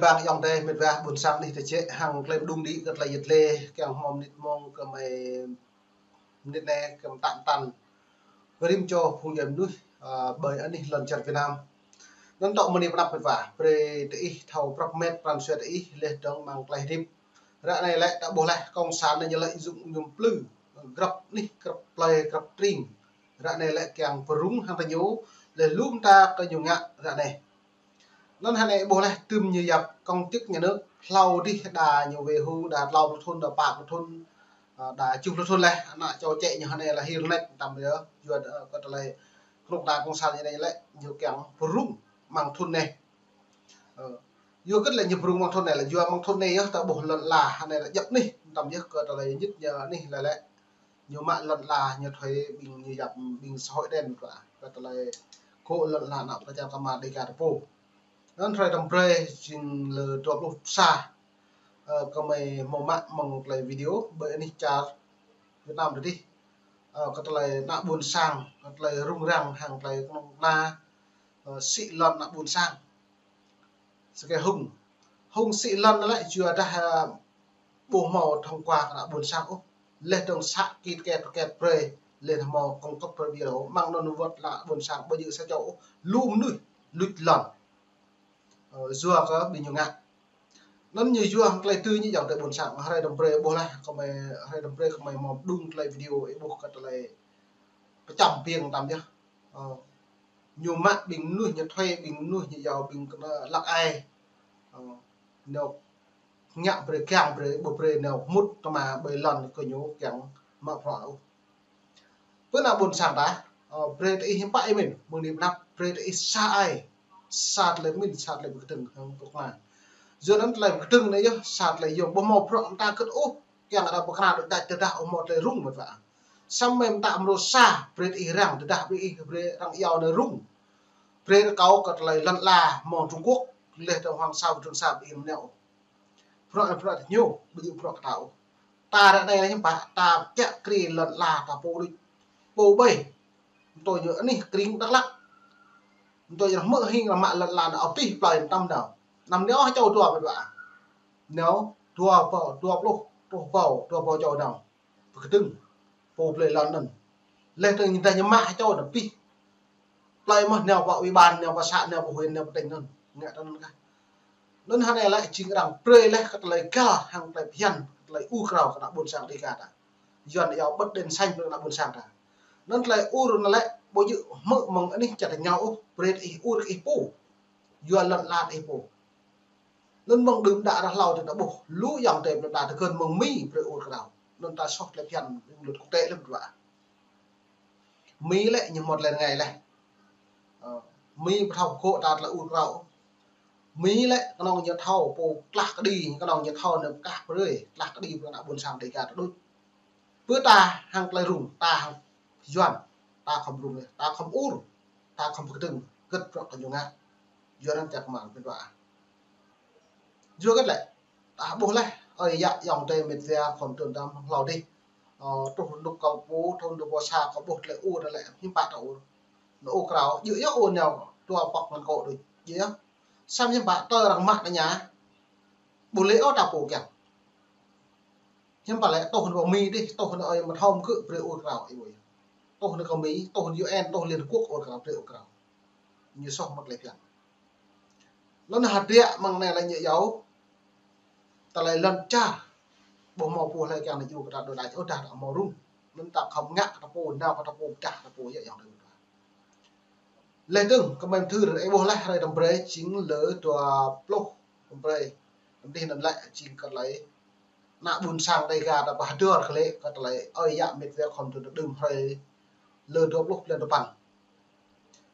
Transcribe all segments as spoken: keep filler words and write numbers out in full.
Bang ayŏng adơi met wa ƀôn sang anih tơčĕ hăng klem đung đĭ kơ tơlơi yet lĕ kiăng hmâo mơnit mông kơ mơi mơnit anai kơ mơtam tăn. Kơ rĭm čô phung djuai mơnuih, ơ, ƀơi anih lŏn čar Việt Nam. Anŭn tŏ mơni pơnăp met wa, brơi tơ ih thâo prăp met pran jua tơ ih leh dơ̆ng mơ̆ng tơlơi hơdip. Ră anai lĕ ta ƀuh laih, cộng sản anai ñu lợi dụng ñu plư, grăp anih, grăp plơi, grăp tring. Ră anai lĕ kiăng pơrŭng hăng tơ ñu, leh lŏm ta kơ ñu ngă ră anai. Anŭn hơnai ƀuh laih tơm ñu yap công chức nhà nước, hlâo dih đa ñu wai hŭ, đa klâo pluh thŭn, đa pă pluh thŭn, ơ, đa tơjuh pluh thŭn laih, ană čô čĕ ñu hơnai lĕ hil net tăm yơh, yua, ơ, kơ tơlơi kơnuk kơna cộng sản ñu anai lĕ ñu kiăng pơrŭng mơ̆ng thŭn anai. Ơ, yua hơget lĕ ñu pơrŭng mơ̆ng thŭn anai lĕ, yua mơ̆ng thŭn anai yơh ta ƀuh lŏn ala hơnai lĕ djŏp anih, tăm yơh kơ tơlơi ñit ñu anih lĕ lĕ ñu mă lŏn ala, ñu thuê ƀing ñu yap ƀing xã hội đen kơ, kơ tơlơi kơ lŏn ala ană pơčar kama Dega ta pô. Anŭn hrơi tăm brơi jing lơ dua pluh sa, ơ, kơ mơi hmâo mă mơ̆ng tơlơi video ƀơi anih čar Việt Nam tơdih. Ơ, kơ tơlơi ană ƀôn sang, kơ tơlơi rŭng răng hăng tơlơi kơnuk kơna, ơ, sĭ lŏn ană ƀôn sang. Sơkê hŭng. Hŭng sĭ lŏn lĕ yua dah, ơ, ƀu hmâo thông qua kơ ană ƀôn sang ôh. Leh dơ̆ng să kit ket ket brơi, leh hmâo cung cấp brơi ƀiă ôh. Mơ̆ng anŭn wơ̆t ană ƀôn sang ƀu djơ̆ sa čô ôh. Lu mơnuih luč lŏn. Ơ, yua kơ ƀing ñu ngă. Anŭn ñu yua hăng tơlơi tui ñu ayŏng adơi ƀôn sang. Hrơi tăm brơi ƀuh laih, kơ mơi, hrơi tăm brơi kơ mơi hmâo đung tơlơi video ih ƀuh kơ tơlơi pơčăm ƀing tăm yơh. Ơ, ñu mă ƀing mơnuih, ñu thuê ƀing mơnuih, ñu iâu ƀing kơnuk lăk ai. Ơ, ñu ngă brơi kiăng brơi, ƀu brơi ñu mŭt tơma ƀơi lŏn kơ ñu kiăng mă bruă ôh. Pơ ană ƀôn sang ta, ơ, brơi tơ ih hiư̆m pă ih mĭn, mơ̆ng anai pơnăp brơi tơ ih sa ai, sa tơlơi mĭn, sa tơlơi pơkơdơ̆ng hăng kơnuk kơna. Yua anŭn tơlơi pơkơdơ̆ng anai yơh, sa tơlơi yôm ƀu hmâo bruă mơta hơget ôh, kiăng arăng pơkra đôč đač tơdah ƀu hmâo tơlơi rŭng met wa. Samơ̆ mơta mrô sa, brơi tơ ih răng, tơdah brơi ih, brơi arăng iâu anai rŭng. Brơi rơkâo kơ tơlơi lŏn ala mơ̆ng Trung Quốc, leh dơ̆ng Hoàng Sa, Trường Sa ƀing anai ôh. Bruă anai bruă tơ ñu, ƀu djơ̆ bruă kơ ta ôh. Ta ră anai lĕ hiư̆m pă, ta kiăng krĭ lŏn ala ta pô đôč. Pô ƀai. Mơ̆ng tui ñu anih kring Dak Lak. Mơ̆ng tui ñu hmư̆ hing mă lŏn ala anai abih plơi tăm nao. Anăm nao ha čô dua ƀai ƀă. Nao dua pô, dua pluh, truh pô, dua pô čô nao. Pơkơdơ̆ng pô plơi lŏn anŭn. Leh dơ̆ng ñu dah ñu mă ha čô anŭn abih plơi mơ̆n, nao pơ ủy ban, nao pơ xã, nao pơ huyện, nao pơ tỉnh anŭn. Ngă tơ anŭn kah. Anŭn hơnai lĕ jing arăng brơi laih kơ tơlơi găl hăng tơlơi phiăn, kơ tơlơi ur krao kơ ană ƀôn sang Dega ta. Yua anŭn iâu bật đèn xanh brơi kơ ană ƀôn sang ta. Anŭn tơlơi ur anŭn lĕ ƀu djơ̆ hmư̆ mơ̆ng anih čar tơña ôh, brơi tơ ih ur kơ ih pô. Yua lŏn ala tơ ih pô. Anŭn mơ̆ng đưm đă ră hlâo tơ ta ƀuh, lu ayŏng adơi plơi pla tơkơn mơ̆ng Mi brơi ur krao. Anŭn ta soh tơlơi phiăn luật quốc tế lĕ met wa. Mi lĕ ñu hmâo tơlơi rơngai laih. Ơ, Mi ƀu thâo pơgô̆ ta tơlơi ur krao. Mi lĕ kơnơ̆ng ñu thâo pô klah kơđi, kơnơ̆ng ñu thâo anŭn kah brơi, klah kơđi brơi ană ƀôn sang Dega ta đôč. Pơ ta hăng tơlơi rŭng, ta hăng Yuan, ta khŏm rŭng, ta khŏm ur, ta khŏm pơkơdơ̆ng, hơget bruă kơ ñu ngă. Yua anŭn čang kơmang met wa. Yua hơget lĕ, ta ƀuh laih, ơi yă ayŏng adơi met wa khŏm tơ̆n tăm hlâo dih. Ơ, truh rơnŭk kâo pô, truh rơnŭk pô sa kâo ƀuh tơlơi ur lĕ, hiư̆m pă ta ur. Anŭn ur krao, djơ̆ yơh ur nao, dua pŏk ngăn kô̆ đôč, djơ̆ yơh. Samơ̆ hiư̆m pă tơ arăng mă tơña, ƀu lĕ ôh ta pô kiăng. Hiư̆m pă lĕ tuh anŭn pơ Mi dih, tuh anŭn ơi mơthom kơ brơi ur krao, ih ƀuh. Tuh anŭn kơ Mi, tuh anŭn U N, tuh Liên Hợp Quốc ur krao, brơi ur krao. Ñu soh mơ̆ng tơlơi phiăn. Anŭn hơdră mơ̆ng anai lĕ ñu iâu. Tơlơi lŏn čar. Ƀu hmâo pô hlơi kiăng ñu kơ ta đôč đač ôh, dah ta hmâo rŭng. Anŭn ta khŏm ngă kơ ta pô, nao kơ ta pô, pơdah ta pô yơh ayŏng adơi met wa. Leh dơ̆ng, kơ mơi mơthưr, ih ƀuh laih hrơi tăm brơi, jing lơ dua pluh tăm brơi. Tăm dih anŭn lĕ, jing kơ tơlơi ană ƀôn sang Dega ta pơhơdơr kơ lĕ, kơ tơlơi ơi yă met wa khŏm tơ̆n đưm hrơi lơ dua pluh blan dua păn.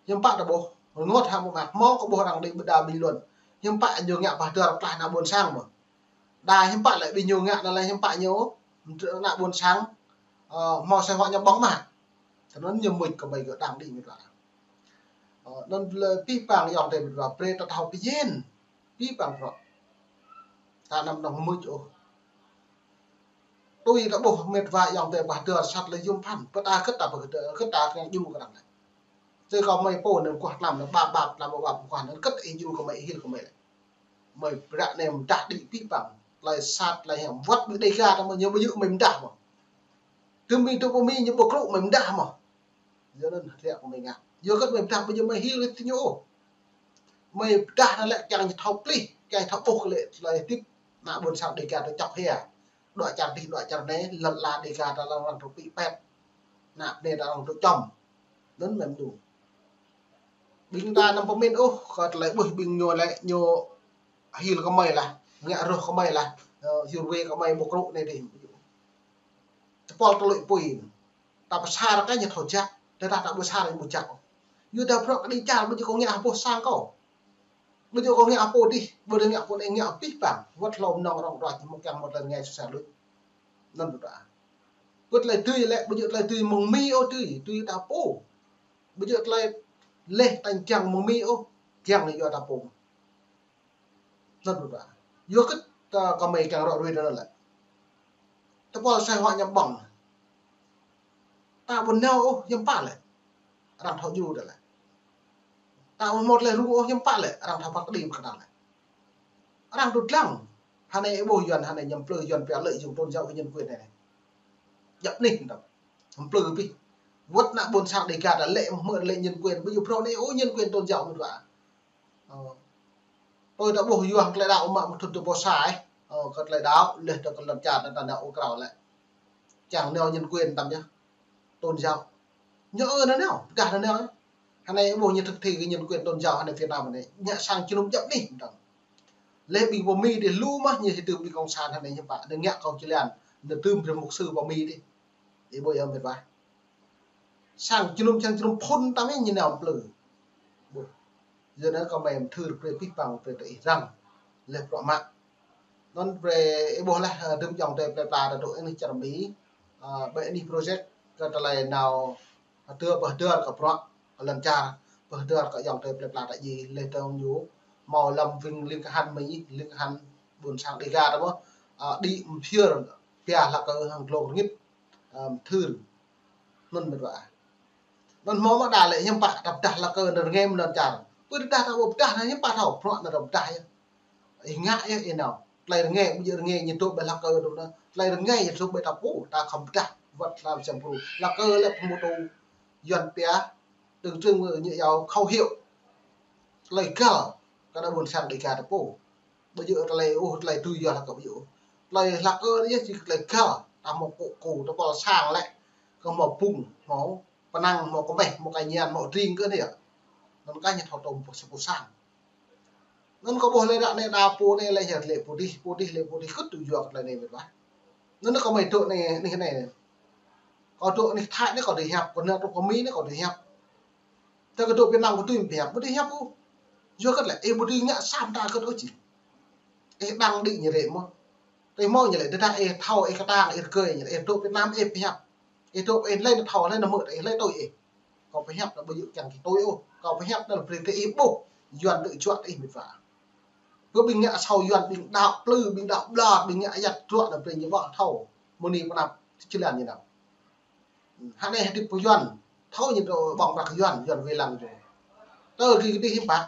Hiư̆m pă ta ƀuh, rơngot hăng mơ̆ng mă, hmâo kơ ƀuh arăng đĭ ƀơđa bình luận. Hiư̆m pă ñu ngă pơhơdơr klaih ană ƀôn sang mơ̆n. Đa hiư̆m pă lĕ ƀing ñu ngă anŭn lĕ hiư̆m pă ñu, ană ƀôn sang, ơ, hmâo sơ̆ hŏk ñu ƀơ̆ng mă. Tơ anŭn ñu mŭt kơ ƀai gơ̆ đang đĭ met wa. Ơ, anŭn lĕ pih pang ayŏng adơi met wa brơi ta thâo pơjing. Pih pang bruă. Ta anăm nong mŭt ôh. Tui ta ƀuh met wa ayŏng adơi pơhơdơr sat lĕ yôm phăn. Pơ ta hơget ta pơhơdơr, hơget ta kiăng djru kơ arăng lĕ. Tơ kâo mơi pô anŭn kuah tlam anŭn ƀap ƀap tlam ƀap kuah anŭn hơget ih djru kơ mơi ih hil kơ mơi lĕ. Mơi prăk anai mơdah đĭ pih păng. Tơlơi sat, tơlơi hiam. Wăt ƀing Dega ta mơ̆ ñu ƀu djơ̆ mơi mơdah mơ̆. Tơm ƀing tŭ pơ Mi ñu ƀu krŭ mơi mơdah mơ̆. Yua anŭn ră kơ mơi ngă. Yua kơ mơi mơdah ƀu djơ̆ mơi hil kơ tơ ñu ôh. Mơi mơdah anŭn lĕ kiăng ñu thâo plih, kiăng thâo ƀuh kơ lĕ tơlơi hơdip ană ƀôn sang Dega ta čŏk hia. Dua čar dih, dua čar anai, lŏn ala Dega ta lăng lăng tŭ pĭ pĕt. Ană bơnai ta lăng tŭ čŏm. Anŭn mơi mơ̆n. Ƀing ta anăm pơmĭn ôh, kơ tơlơi ƀuh ƀing ñu lĕ ñu hil kơ mơi lah, ngă rŏh kơ mơi lah, ơ, yur wê kơ mơi ƀu krŭ anai dih. Tơpul tơlơi apui. Ta pơsar kơ ñu thâo jak, tơdah ta ƀu pơsar ñu ƀu jak. Yua dah bruă kơ đĭ čar ƀu djơ̆ kơ ngă hơpô sang kâo. Ƀu djơ̆ kơ ngă hơpô dih, ƀu djơ̆ ngă hơpô anai ngă pih păng. Wăt hlâo mơnơ̆ng rŏng ruă ñu mơ̆ kiăng mơ̆ tơlơi rơngai susah luč. Anŭn ƀu ta. Wăt tơlơi tui lĕ, ƀu djơ̆ tơlơi tui mơ̆ng Mi ôh tui, tui ta pô. Ƀu djơ̆ tơlơi leh tañ kiăng mơ̆ng Mi ôh, kiăng anai yua ta pô. Anŭn ƀu ta. Yua kơ ta kơ mơi kiăng rŏ rui anŭn lĕ. Tơpul sai hua ñăm ƀơ̆ng. Ta ƀu nao ôh, hiư̆m pă lĕ. Arăng thâo djru ta lĕ. Ta ƀu hmâo tơlơi rŭng ôh, hiư̆m pă lĕ. Arăng thâo păk kơđi pơkơnăl lĕ. Arăng tŭ dlăng. Hơnai ih ƀuh Yuan, hơnai ñu mplư Yuan pia lợi dụng tôn giáo với nhân quyền anai anai. Djăp anih tơ̆. Mplư pih. Wăt ană ƀôn sang Dega ta lĕ mơ̆ lĕ nhân quyền. Ƀu djơ̆ phrâo anai ôh nhân quyền tôn giáo mơ̆n wa. Ơ. Tui ta ƀuh yua tơlơi đaŏ mă mơ̆ thut tơ pô sa ih. Ơ, kơ tơlơi đaŏ, leh tơ kơ lŏn čar ta nao ôh krao lĕ. Čang nao nhân quyền tăm yơh. Tôn giáo. Ñu ơ nao nao, pơdah nao nao. Hơnai ƀuh ñu thực thi kơ nhân quyền tôn giáo hơnai Việt Nam anai. Ngă sang jơnum djăp anih tơ̆. Leh ƀing pơ Mi dih lu mơ̆ ñu hơdôm ƀing cộng sản hơnai ñu pă. Ñu ngă kâo jơlan. Ñu tơm brơi mục sư pơ Mi dih. Ih ƀuh yơh mĕt wa. Sang jơnum, sang jơnum phŭn tăm ih ñu nao mplư. Ƀuh. Yua anŭn kơ mơi mơthưr brơi pih păng brơi tơ ih răng. Leh bruă mă. Anŭn brơi ih ƀuh leh, ơ, đưm ayŏng adơi plơi pla ta dŏ anih čar Mi. Ơ, ƀơi anih project kơ tơlơi nao hơdơr pơhơdơr kơ bruă kơ lŏn čar, pơhơdơr kơ ayŏng adơi plơi pla ta djai leh dơ̆ng ñu. Hmâo lăm wing ling kahan Mi, ling kahan ƀôn sang Dega ta mơ̆. Ơ, đĭ mơphir pia hlak kơ hăng glông rơngit. Ơ, mơthưr. Anŭn mĕt wa. Anŭn hmâo mơ̆ đa lĕ hiư̆m pă ta pơdah hlak kơ anŭn rơngai mơ̆ anŭn čar. Pơ tơdah ta ƀu pơdah anŭn hiư̆m pă thâo, bruă anŭn ta pơdah yơh. Ih ngă yơh ih nao. Tơlơi rơngai, ƀu djơ̆ rơngai ñu dŏ ƀơi hlak kơ dŏ anŭn. Tơlơi rơngai ñu dŏ ƀơi ta pô, ta khŏm pơdah, wăt hlăm sem pru. Hlak kơ lĕ pơhmutu Yuan pia, tơ̆ng tơ̆ng ñu iâu khẩu hiệu. Tơlơi găl, kơ ană ƀôn sang Dega ta pô. Ƀu djơ̆ tơlơi ôh, tơlơi tui yua hlak kơ ƀu djơ̆ ôh. Tơlơi hlak kơ anai yơh či tơlơi găl, ta hmâo kŏ kŏ, tơpul sang lĕ. Kơ hmâo pŭng, hmâo pơnăng, hmâo kơmeh, hmâo kơ ñan, hmâo tring kơ anai yơh. Anŭn kah ñu thâo tơm pô sa pô sang. Anŭn kâo ƀuh leh ră anai đa pô anai lĕ yơh lĕ pô dih, pô dih lĕ pô dih kŭt tui yua kơ tơlơi anai mĕt wa. Anŭn kâo mơi dŏ anai, anih anai. Kâo dŏ anih Thái anai kâo tui hiăp, kâo nao truh pơ Mi anai kâo tui hiăp. Tơ kơ dŏ Việt Nam kơ tui mơ̆ pơhiăp, ƀu dưi hiăp ôh. Yua kơ lĕ, ih ƀu dưi ngă sa mta kơ ôh či. Ih đang đĭ ñu rĕ mơ̆. Tơ hmâo ñu lĕ, tơdah ih thâo, ih kơtang, ih rơgơi ñu lĕ, ih dŏ Việt Nam, ih pơhiăp. Ih dŏ, ih lĕ nao thâo, lĕ nao mơ̆, ih lĕ tui ih. Kâo pơhiăp anŭn ƀu djơ̆ kiăng kơ tui ôh. Kâo pơhiăp anŭn brơi kơ ih ƀuh. Yuan tŭ juă ih mĕt wa. Pơ ƀing ngă asâo Yuan, ƀing đaŏ plư, ƀing đaŏ ƀlŏr, ƀing ngă ayăt juă anŭn brơi ñu ƀuh thâo. Mơni pơnăp, či jơlan ñu nao. Hơnai hơdip pơ Yuan, thâo ñu dŏ ƀơ̆ng prăk Yuan, Yuan wai lăng dŏ. Tơ kơ dih hiư̆m pă.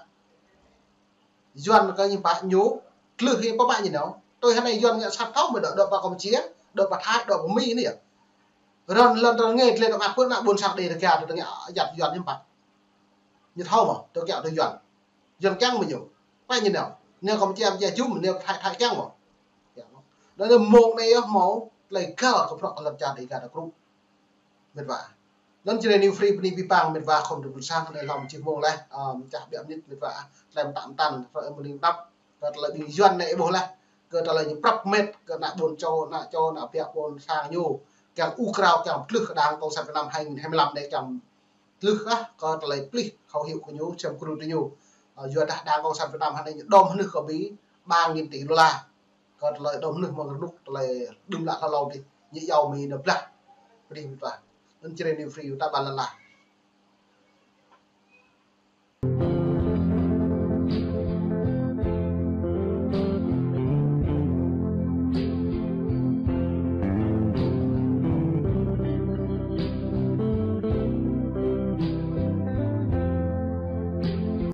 Yuan kơ hiư̆m pă ñu, tlưh hiư̆m pă mă ñu nao. Tui hơnai Yuan ngă sat thâo mơi dŏ, dŏ pơ Kampuchia, dŏ pơ Thái, dŏ pơ Mi anai yơh. Rŏn lŏn tơ rơngai tơlơi tơmă pơ ană ƀôn sang Dega ta tơ ngă ayăt Yuan hiư̆m pă. Ñu thâo mơ̆, tơ kiăng tơ Yuan. Yuan kiăng mơ̆ ñu. Pă ñu nao. Nao Kampuchia, Kampuchia jum, nao Thái, Thái kiăng mơ̆. Kiăng mơ̆. Anŭn mơ̆ng anai yơh hmâo, tơlơi găl kơ bruă kơ lŏn čar Dega ta krŭ. Mĕt wa. Anŭn Jrai New Free bơni pih păng mĕt wa khŏm tơpul sang anai hlŏm čih mơ̆ng leh, ơ, mơčah biă mơnit mĕt wa. Tơlơi mơtam mơtam, ră mơ̆ ling tap. Kơ tơlơi ƀing Yuan anai ih ƀuh leh. Kơ tơlơi ñu prăp mĕt, kơ ană ƀôn čô, ană čô, ană biă ƀôn sang ñu. Kiăng ur krao, kiăng pơtlưh kơ Đảng Cộng sản Việt Nam hai nghìn hai mươi lăm anai kiăng tlưh kah kơ tơlơi plih khẩu hiệu kơ ñu, sem kru tơ ñu. Ơ, yua dah Đảng Cộng sản Việt Nam hơnai ñu đom hơnưh kơ Mi ba nghìn tỷ đô la. Kơ tơlơi đom hơnưh mơ̆ng rơnŭk tơlơi đưm lă hlâo hlâo dih. Ñu iâu Mi nao blah. Pơdih mĕt wa. Anŭn Jrai New Free ta ƀan lăn la.